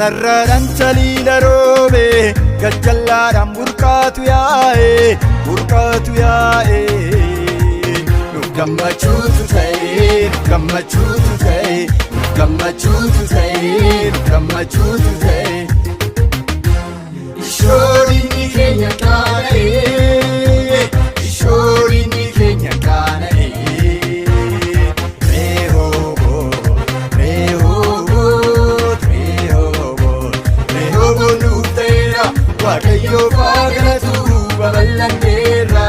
Gararraadhaan taliila roobe, gajjallaadhaan burqaatu yaa'e, burqaatu yaa'e. Nuuf gammachuutu ta'e, nuuf gammachuutu ta'e, nuuf gammachuutu ta'e, nuuf gammachuutu ta'e. Ishooriin keenya qaana'e, ishooriin keenya qaana'e. Rehoboot, Rehoboot, Rehoboot, Rehoboot nuuf ta'eera, Waaqayyoo galatu babal'anneerra.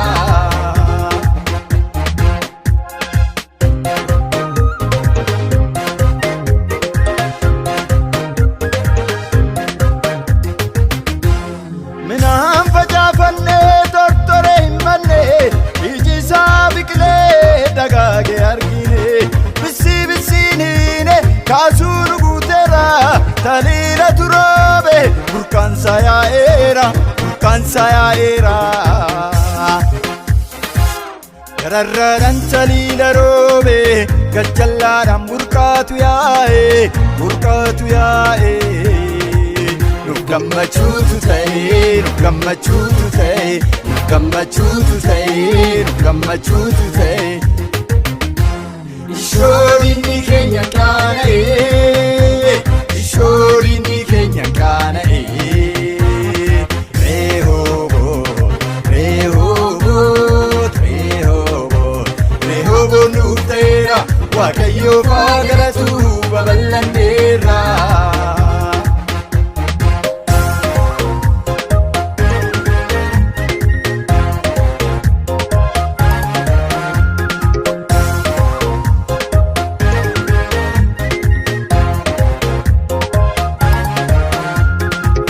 Minaan facaafannee tortore hin manne, iji isaa biqilee dagaage argine. Bissii bissiin hiine kaasuu nu guuteera, taliila turoobe burqaansa yaa'eera, burqaansa yaa'eera. Gararraadhaan taliila roobe, gajjallaadhaan burqaatu yaa'e, burqaatu yaa'e. Nuuf gammachuutu ta'e, nuuf gammachuutu ta'e, nuuf gammachuutu ta'e, nuuf gammachuutu ta'e. Ishooriin keenya qaana'e, ishooriin keenya qaana'e. Rehoboot, Rehoboot, Rehoboot, Rehoboot nuuf ta'eera, Waaqayyoo galatu babal'anneerra.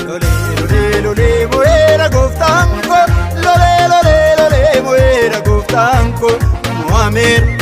Lolee lolee lolee mo'eera gooftaan koo, lolee lolee lolee mo'eera gooftaan koo, mo'ameera.